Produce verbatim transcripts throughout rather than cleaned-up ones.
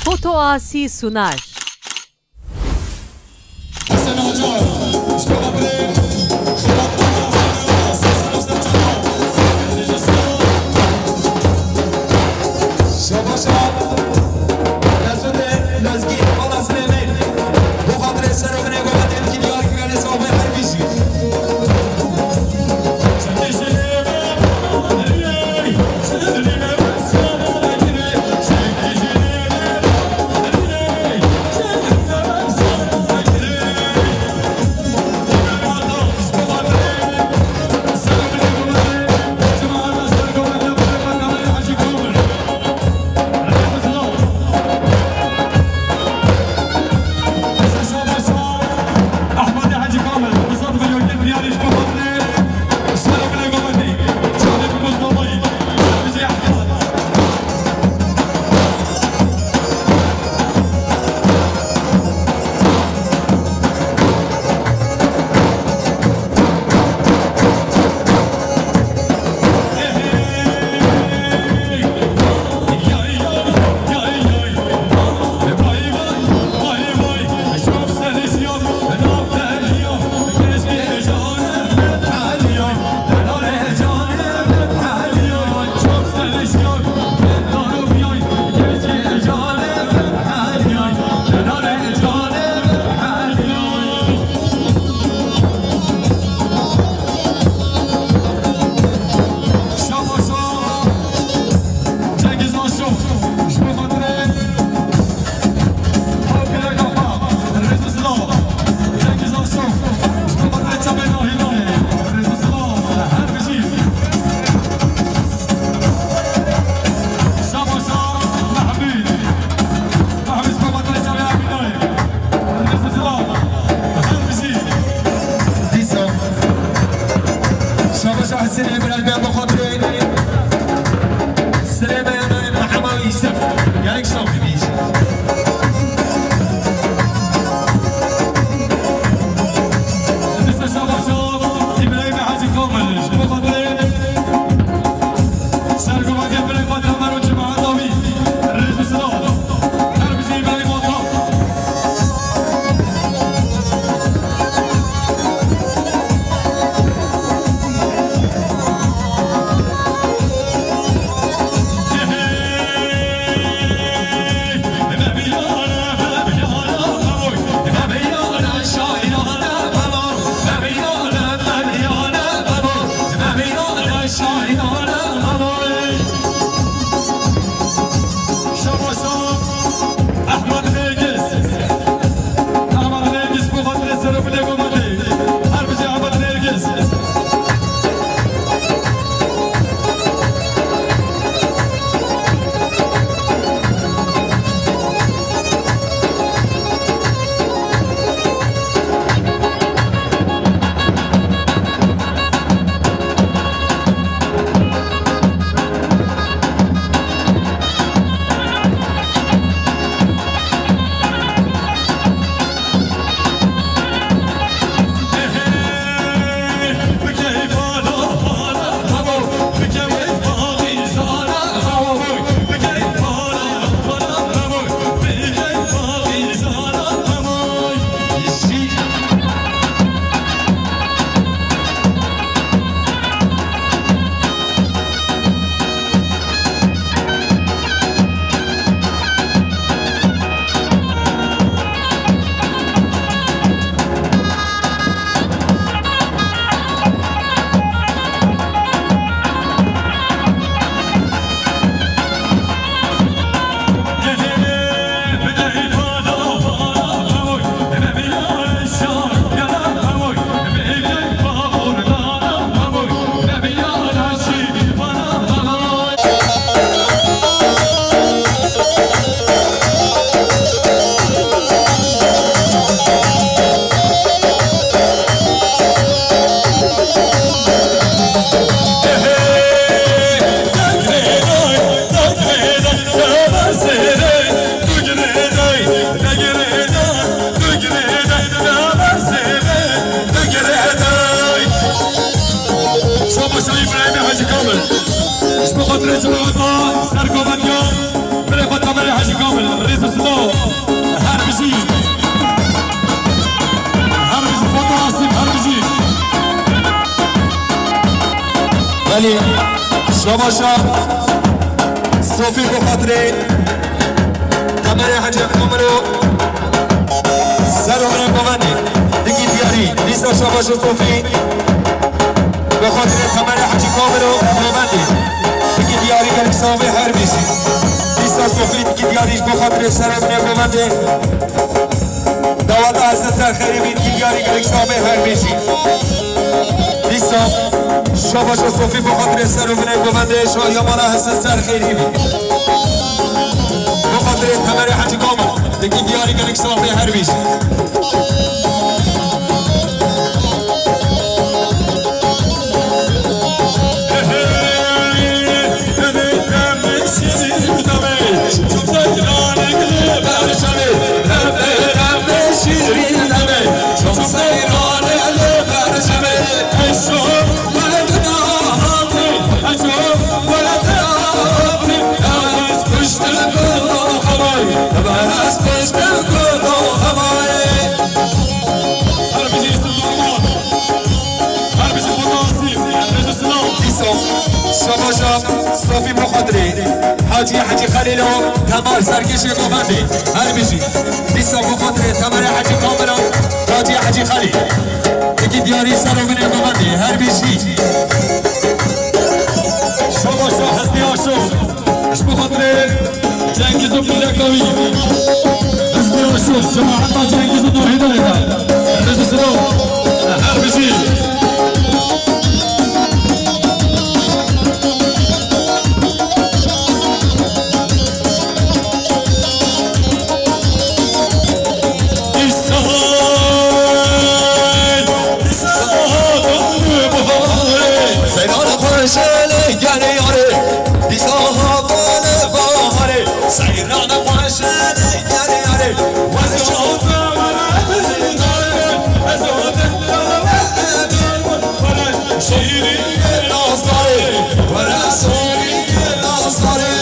Foto Asî Sunar. Şabaş Hüseyin Emre Alper Bixatirê. Süleyman Mehmet Yusuf. Gelek şav dibî. Dise şabaş İbrahim Hacı Kamil. Ji bo xatirê Sergovatiyê birê xwe Tamer û cemaeta wî, rêz û silav. Her bijî Îbrahîm Ata. Şabaşa Îbrahîmê Hecî Kamil. Ji bo xatirê cemaeta Sergovetiya, birê xwe Tamerê Hecî Kamil. Rêz û Şabaşa Sofî bi xatirê Temerê Hecî Kamilo ser û binê govendê. Dikî diyarî. Dîsa Şabaşa Sofî bi xatirê Temerê Hecî Kamilo govendê. Dikî diyarî gelek savê her bijî. Dîsa Sofî dikî diyarî ji bo xatirê ser û binê govendê. Dawata hestin ser xêrî bît, ki diyarî gelek savê her bijî. Dîsa Şabaşa Sofî bi xatirê ser û binê govendê şahiya mala hestin ser xêrî bît. Bi xatirê Temerê Hecî Kamil, dikî diyarî gelek savê her bijî. Dîsa Şabaşa Sofî bi xatirê Hacî Hecî Xelîlo Temar serkêşê govendê. Her bijî. Dîsa bi xatirê Temerê Hecî Kamilo Hacî Hecî Xelîl. Dikî diyarî ser û binê govendê. Her bijî. Şabaşa Hesnî Aşo. Ji bo xatirê Cengiz û pîleka wî. Hizbê Aşo, cemaeta Cengiz û Nurhêdanê de. Rêz û silav. Her bijî. Îsal, Îsal, Seyran xweş li gel yarê, dîsa hatine baharê. Seyran xweş li gel yarê, ez çawa ez şîrînê nazdarê, were şîrînê nazdarê.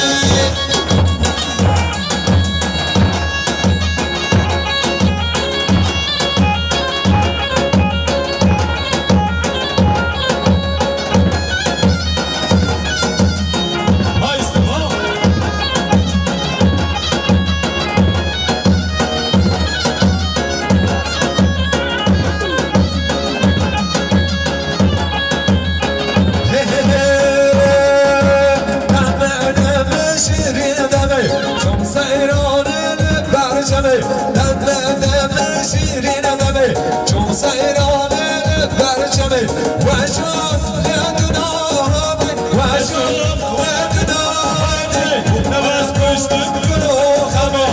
Demê, demê şîrîn demê, çom seyranê li ber çemê. Demê, demê şîrîn demê, çom seyranê li ber çemê. Weşan li duna rabê, weşan li duna rabê. Nefes kuştik kul û xema,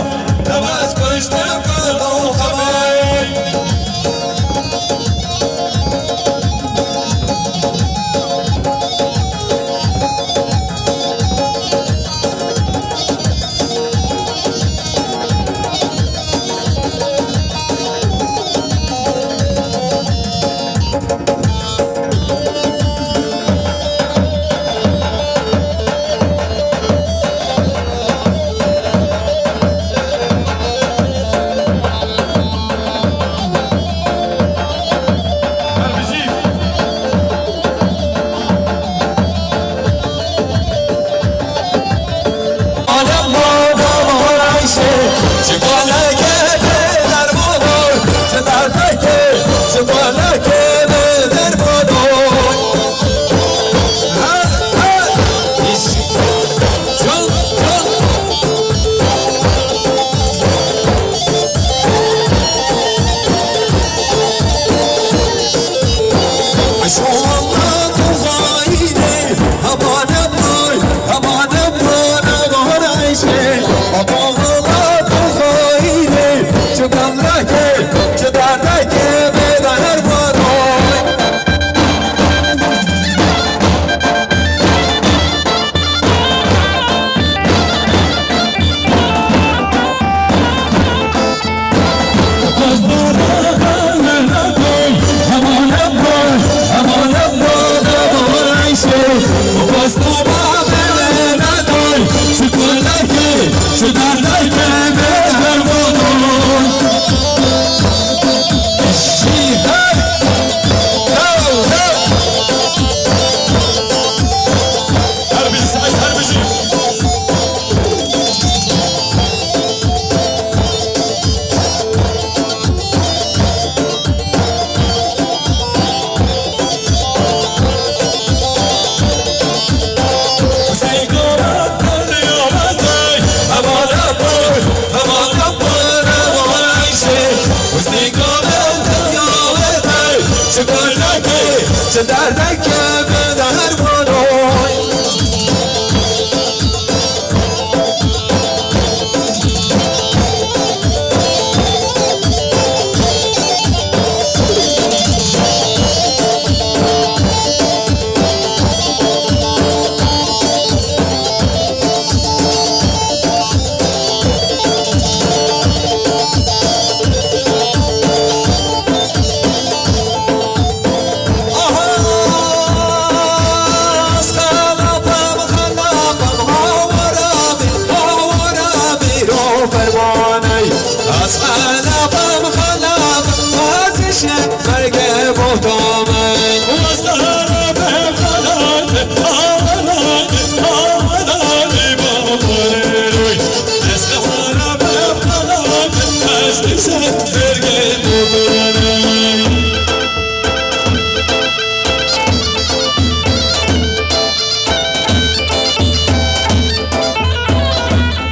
nefes kuştik kul û xema.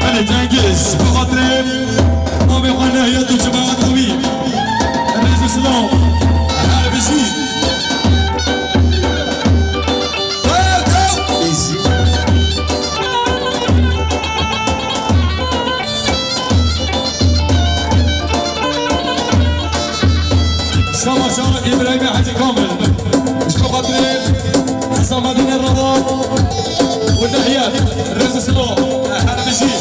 Belê Cengiz, bi xatirê navê xwe nehiya tu cemaeta wî. Rêz û silav. Her bijî. Şama şama Îbrahîmê Hecî Kamil. Ji bo xatirê Hisamedînê Rebat û Nehyar. Rêz û silav. Her bijî.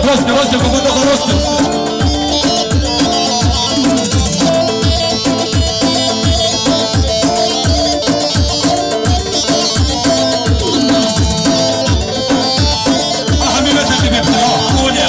Rast e, rast e, baba da rast e. Aha, millet takip etti. Ha, o ne?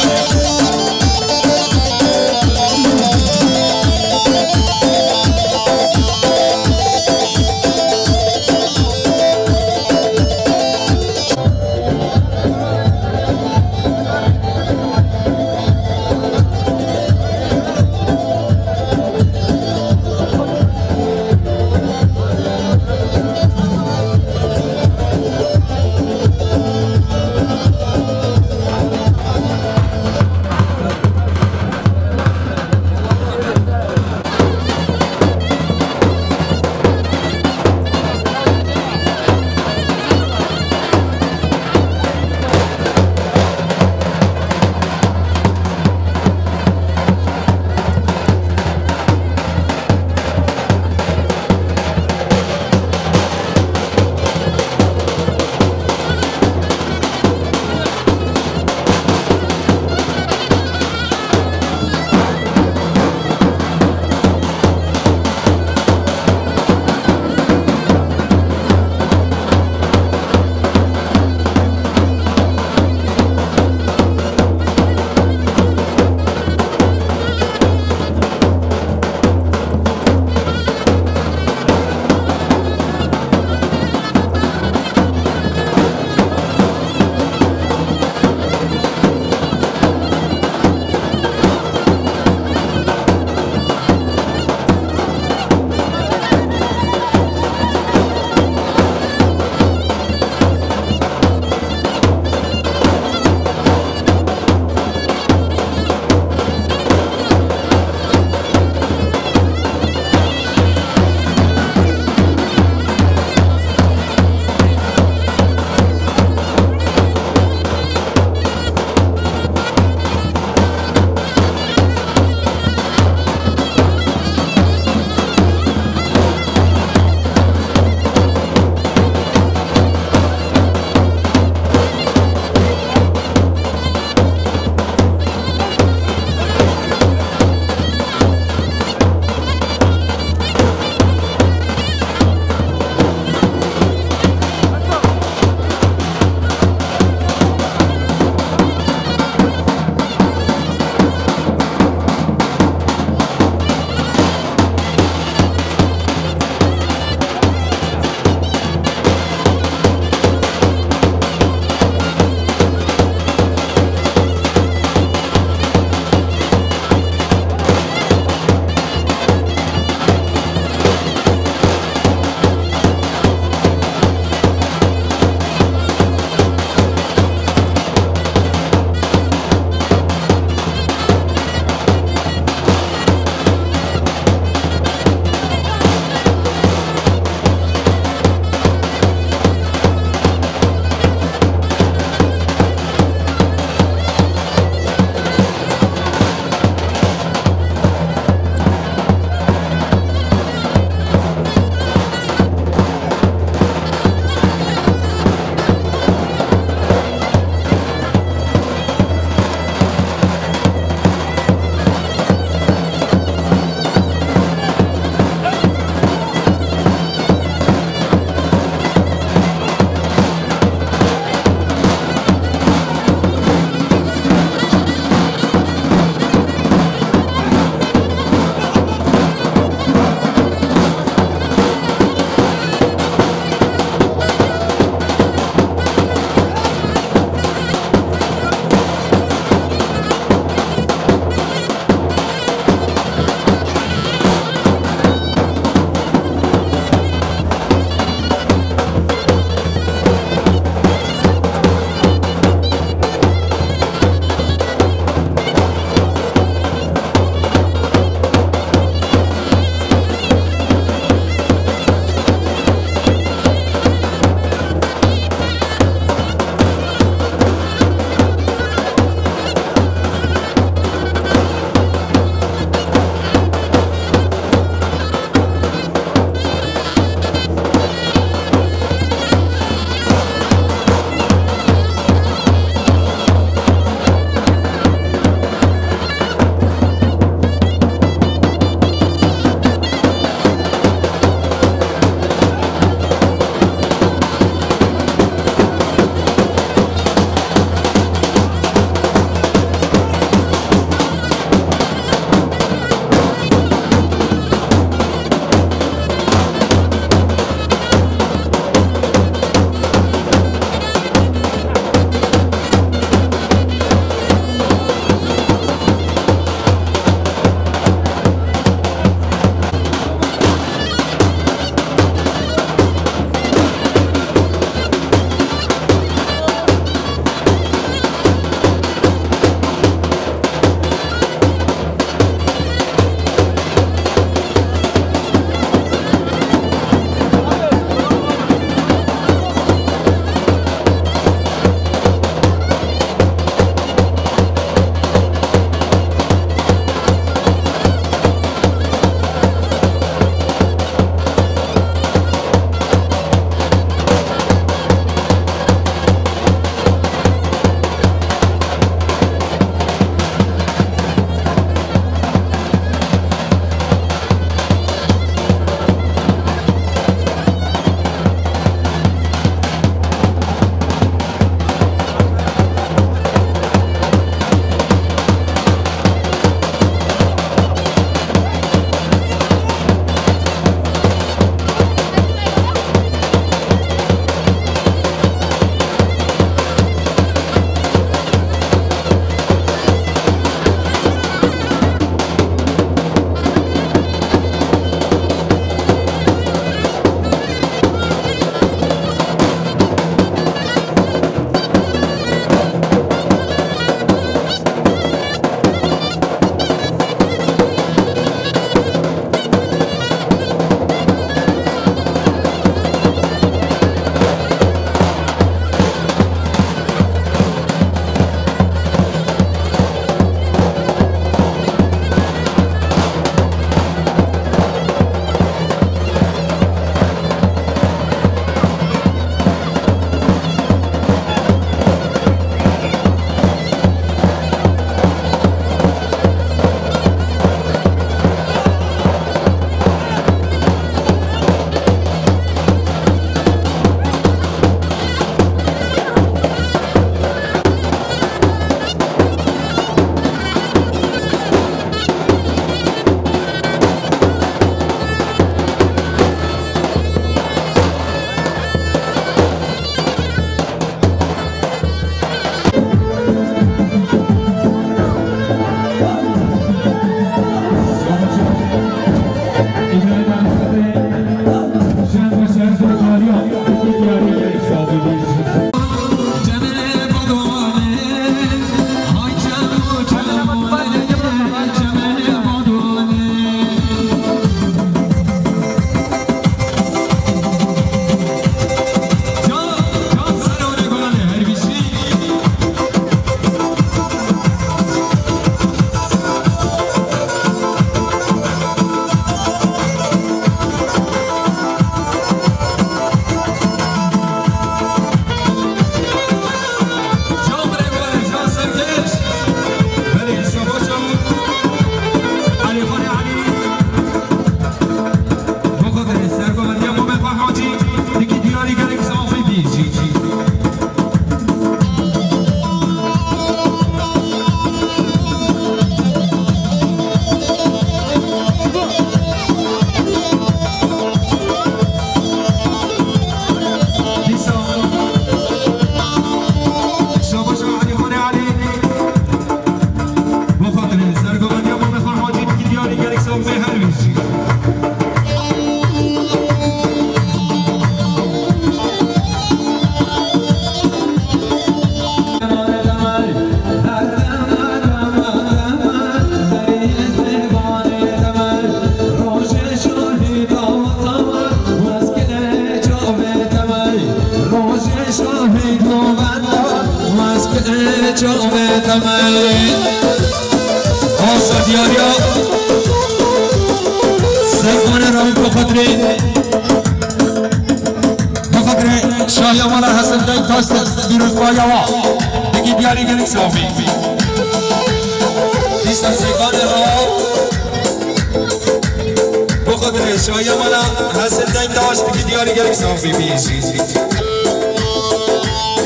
Ame temel. Haşa diyariya. Seyxane Ramî bi xatirê. Bi xatirê Şahiya Mala Hesen Denktaş pîrozbahiya wa. Dikî diyarî gelek safî. Dîsa Seyxane Ramî. Bi xatirê Şahiya Mala Hesen Denktaş dikî diyarî gelek safî bî.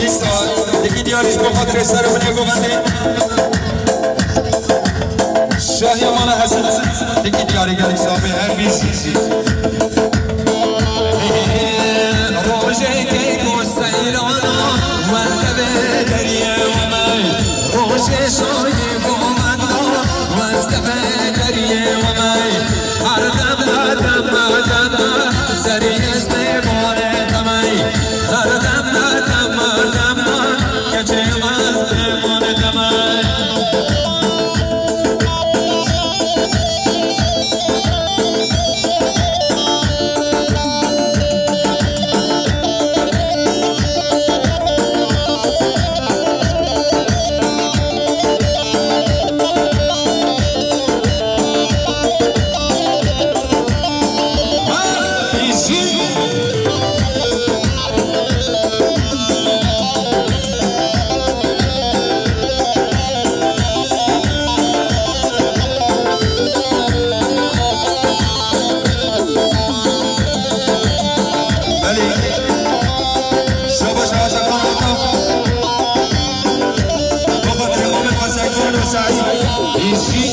Dîsa dikî diyarî ji bo xatirê ser û binê govendê. Şahiya Mala Hesen dikî diyarî gelek safê her bî. Rojekê ku seyrana wende be deriyê we me. Rojê şayê govenda wende be deriyê we me. Her dem, her dem, her dem, serî ez pê bore demey. Her dem, her dem, her dem, keçê ez pê bore demey. Belê. Şabaş aşa kanata. Baba Peygamber Hasan Koro Said. Eşi.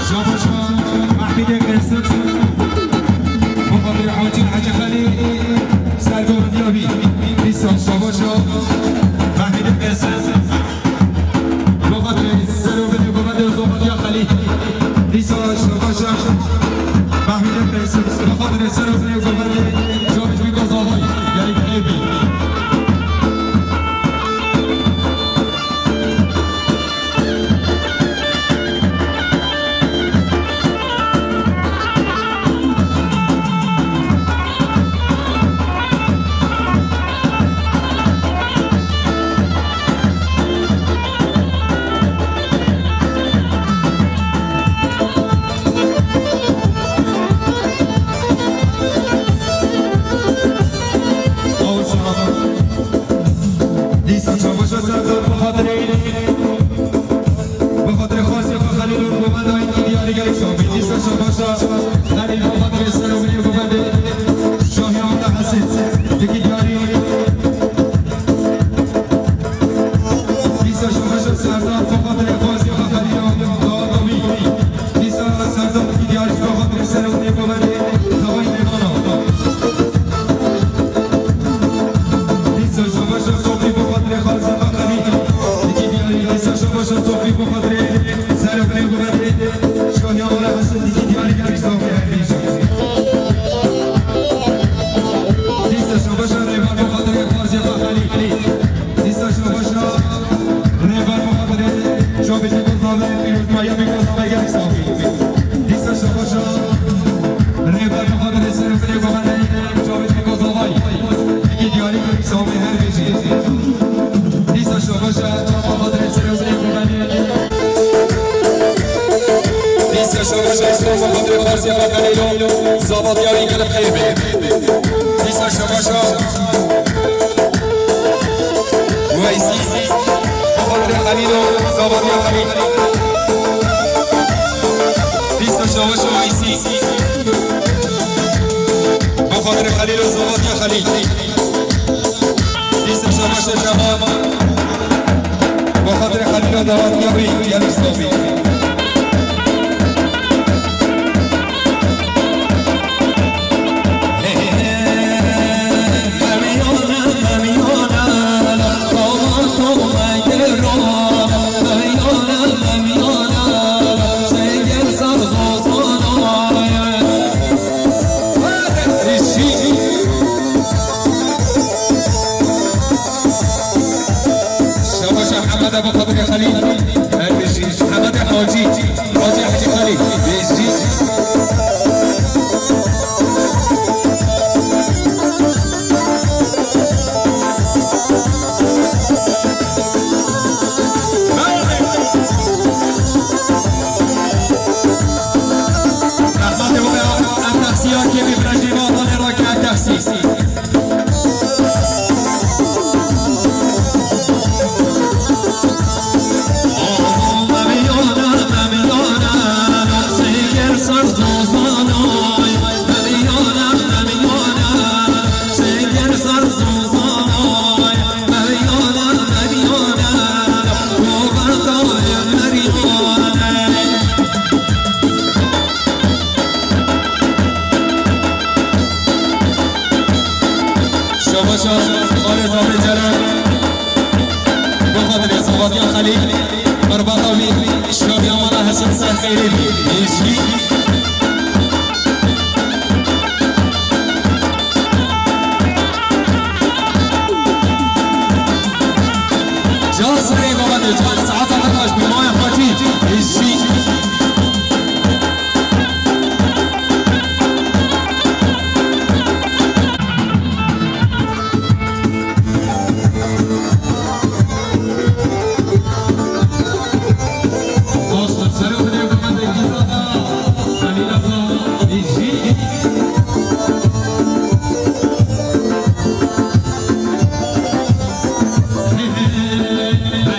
Şabaşa Mehmedê Qesim, Muqatil Hacî Hacî Xelîl, Sergo Diyabî, Dîsa Şabaşa Mehmedê Qesim. Bo xatirê ser û binê govendê Zobatiya Xelîl. Dîsa şabaşa Mehmedê Qesim. Bo xatirê ser û binê govendê Cavit Bî Kozavay. Gelî xêr bî. Dîsa çabaşa ser bi xatirê, bi xatirê xasê xwe Xelîl û govenda yî diyarî gelek safî. Dîsa çabaşa Xelîl bi xatirê ser û binê govendê Şahiya Mala Hesen. Dikî diyarî. Dîsa şabaşa Serdar, bi xatirê xasê xwe Xelîl û Dawid Omî. Dîsa Serdar dikî diyarî, bi xatirê ser û binê govendê Xeway Mêxana. Dîsa şabaşa Sofî, bi xatirê xasê xwe Xelîl. Dikî diyarî, dîsa şabaşa Sofî, bi xatirê ser û binê govendê Şahiya Mala Hesen. Dikî diyarî, gelek safî her bî. Dîsa şabaşa Rêber, bi xatirê xasê xwe Xelîl. Dîsa şabaşa Rêber, bi xatirê Şabî Bî Kozavay, pîrozbahiya Bî Kozavay gelek safî. Dîsa şabaşa Rêber, bi xatirê ser û binê govendê Şabî Bî Kozavay. Dikî diyarî, gelek safî her bî jî. Dîsa şabaşa çawa xatirê ser û binê govendê. Dîsa şabaşa Îslam bi xatirê xasê xwe Xelîl û Zobatiya wî gelek xêr bê. Dîsa şabaşa Weysî. Bi xatirê Xelîl û Zobatiya Xelîl. Dîsa şabaşa Weysî. Bi xatirê Xelîl û Zobatiya Xelîl. Dîsa şabaşa Şebab. Bi xatirê Xelîl û Zobatiya wî, gelek safî. Alî, berbata wî, şaviya mala Hesen ser xeyrê bî. Êjî. Can serê baba de, can saeta xwe xweş bî, maya xwe tî. Êjî. Belê, rehmetê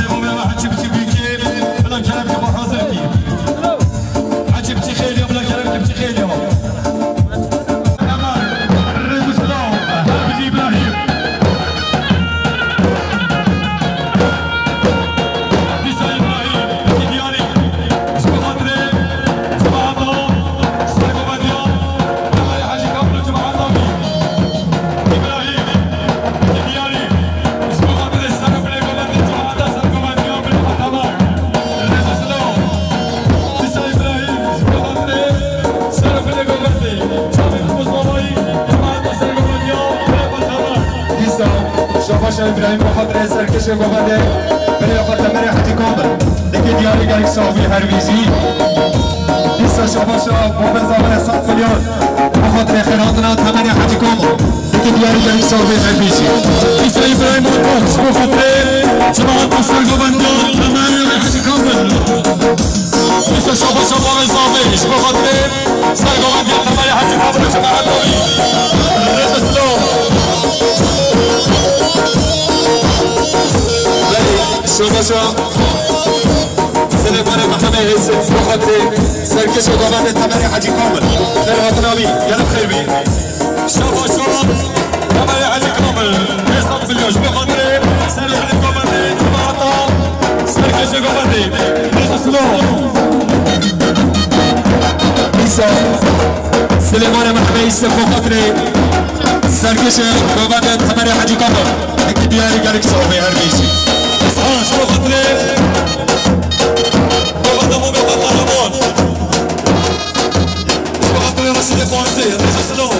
babê me Hecî Biçî Bîkê, bila kerem ke xwe hazir kî. Hecî Biçî Xêlî, bila kerem ke Biçî Xêlî. Rêz û silav, Hafizî Îbrahîm. Dîsa Îbrahîm, Diyarî. Ji bo xatirê, ji bo Hecî Kamil û cemaeta wî. Îbrahîm, Diyarî. Ji bo xatirê ser û bilê govendê cemaeta sergovendiya Bilê Hetaman. Rêz û silav. Dîsa Îbrahîm, ji bo xatirê ser û bilê govendê. Çavê Mustafayî, cemaeta sergovendiya Bilê Hetaman. Dîsa, şabaşa Îbrahîm bo xatirê serkêşê govendê. Bilê xwe temirê Hecî Kamil. Dikê Diyarî gelek sax bî her wî zî. Şabaşa bo bezavaya sed milyon. Bo xatirê xêrhatina Temerê Hecî Kamil. Yekî diyarî gelî sawbê her bî jî. Îsa Îbrahîm Alkan, ji bo xatirê cemaeta sergovendiya Temerê Hecî Kamil. Îsa şabaşa bo bezavê, ji bo xatirê sergovendiya Temerê Hecî Kamil, cemaeta wî. Rêz û silav. Belê, şabaşa. Silêmanê Mehemê Hêsin, bo xatirê serkêşa govendê Temerê Hecî Kamil. Xêrhatina wî, gelek xêr bî. Şabaş, şabaş. Temerê Hecî Kamil, pênc sed milyon ji bo xatirê serkêşa govendê cemaeta serkêşa govendê. Rêz û silav. Îsa, Silêmanê Mehemê Hêsin, bo xatirê serkêşa govendê Temerê Hecî Kamil. Yekî diyarî gelek sawbê her bî jî. Spas bo xatirê govenda Mûmê Qehreman. Ji bo xatirê Reşîdê Farisê, rêz û silav.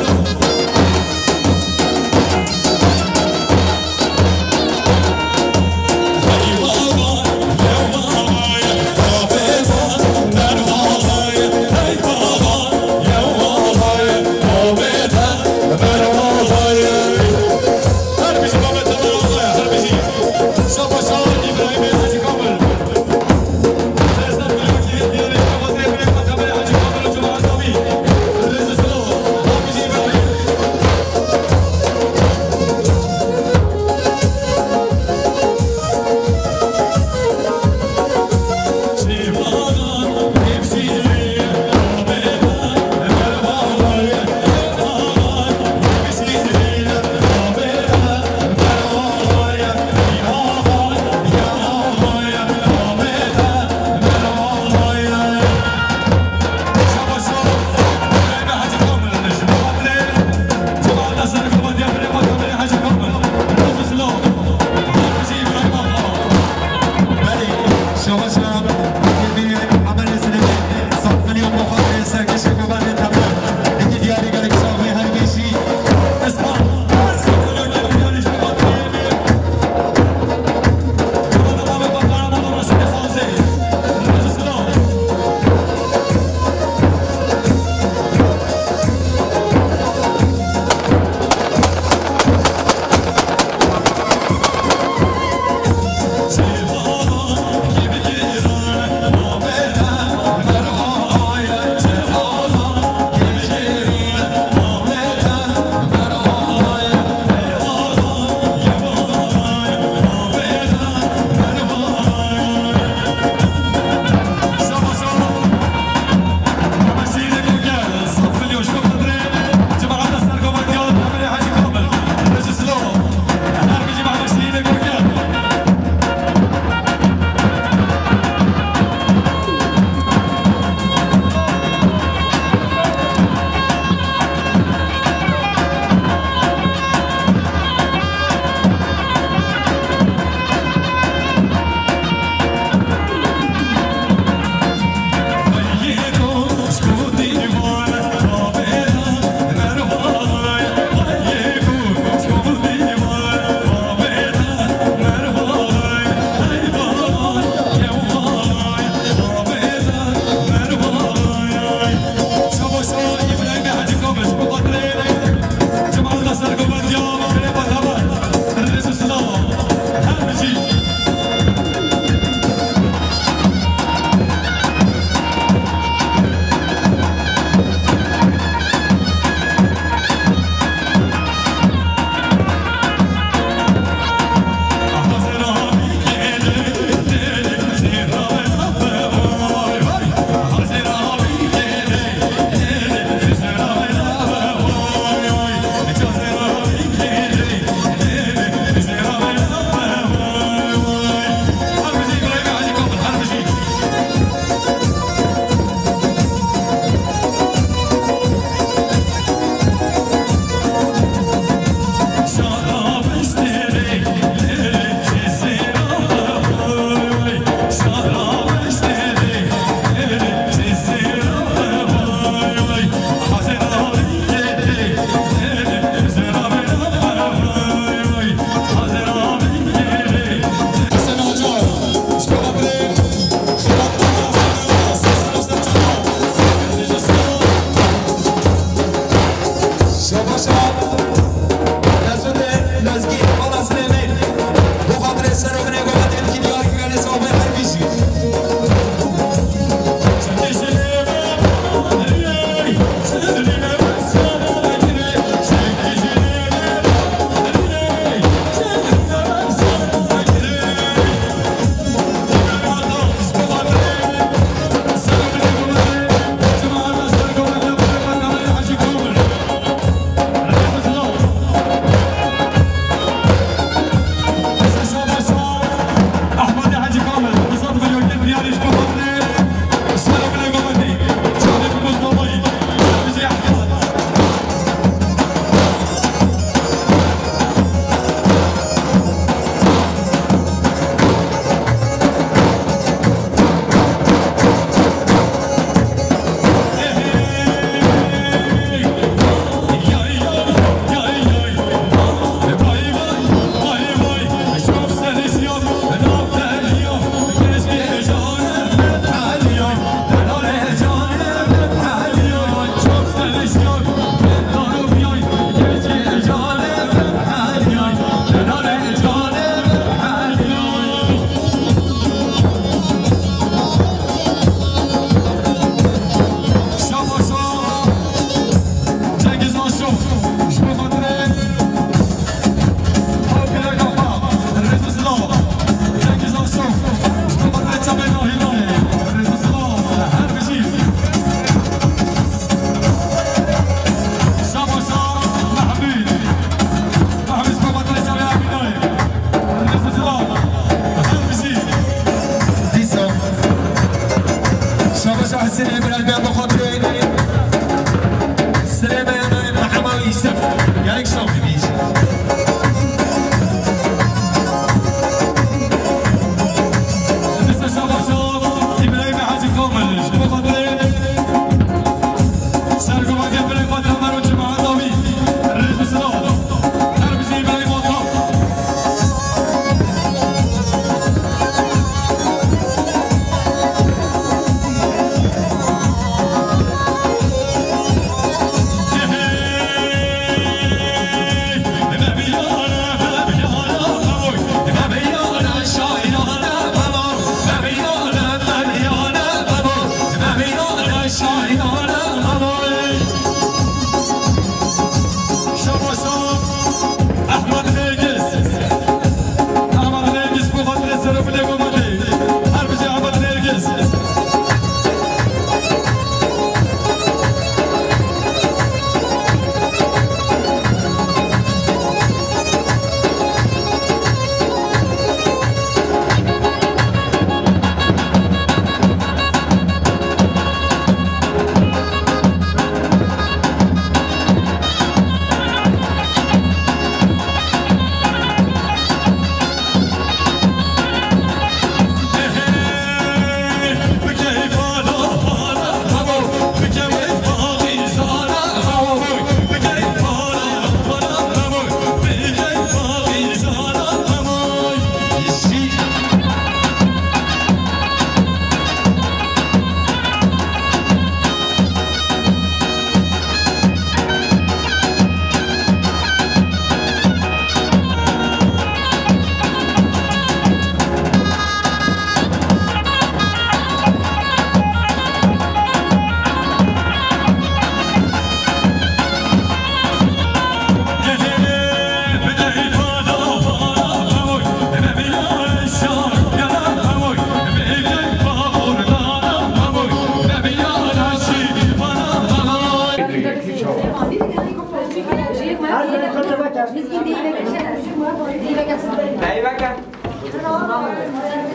Dayvaka.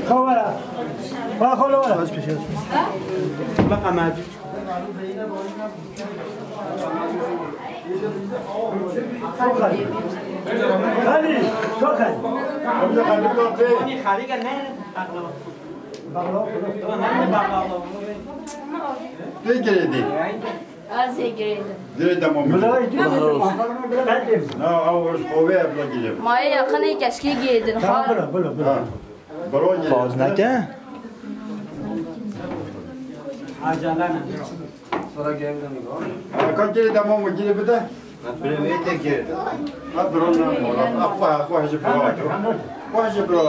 Xwe were. Xwe xwe li were. Baka mevcut. Xalî, çok hal. Xalî gel ne? Baklava. Baklava. Tamam, ne baklava? Ne girdi? Ez ê girêdim. Girê dema min. Bila, bila. Na, ew roj qove ye, bila girê. Ma yê yaqinê keşkê girêdin, Tamam, xal. Bila, bila, bila. Ha. Biro girê. Faz neke. Acele ne. Sonra geldim. Ha, ka girê dema min girê bide. Bire wê te girê. Ha, biro ne. Ha, xwe, xwe ji biro. Xwe ji biro.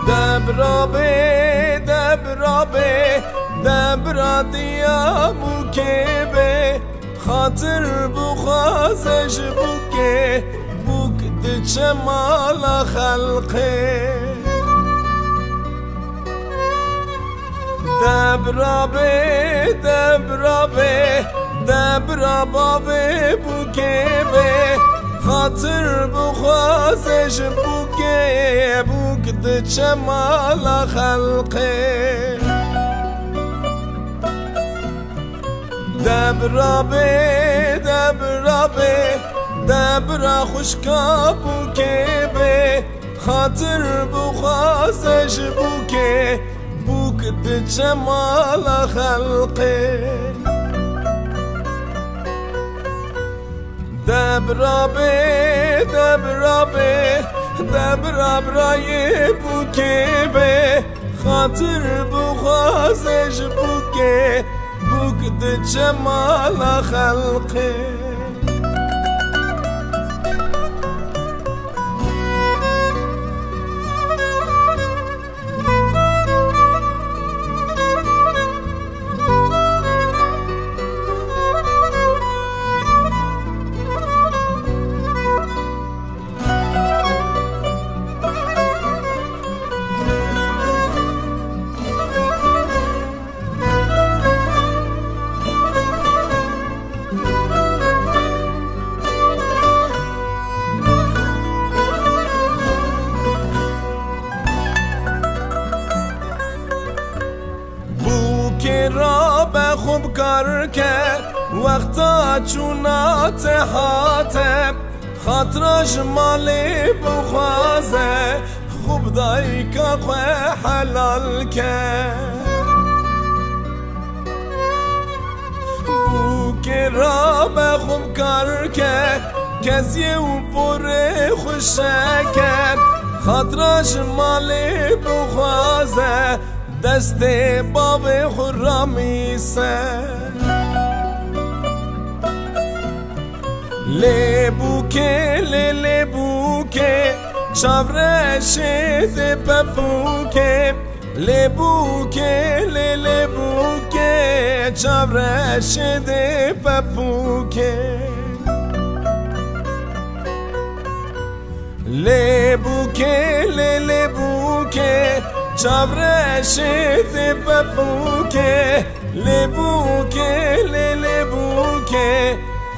Debra bê, debra bê, debra diya bûkê bê. Xatir bixwaze ji bûkê, bûk diçe mala xelqê. Debra bê, debra bê, debra bavê bûkê bê. Xatir bixwaze ji bûkê, bûk diçe mala xelqê. Debra bê, debra bê, debra xwişka bûkê bê. Xatir bixwaze ji bûkê, bûk diçe mala xelqê. Debra bê, debra bê, debra birayê bûkê bê. Xatir bixwaze ji bûkê, bûk diçe mala xelqê. Bûkê rabe xwe bi kar ke, wexta çûna te hate. Xatira ji malê bixwaze, xwe bi dayika xwe helal ke. Bûkê rabe xwe bi kar ke, keziyê û porê xwe şeke. Xatira ji malê bixwaze, destê bavê xwe ramîse. Lê bûkê, lê, lê bûkê, çavreşê dê pepûkê. Lê bûkê, lê, lê bûkê, çavreşê dê pepûkê. Lê bûkê, lê, lê bûkê, çavreşê dê pepûkê. Lê bûkê, lê, lê bûkê,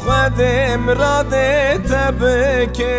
Xwedê miradê te bike.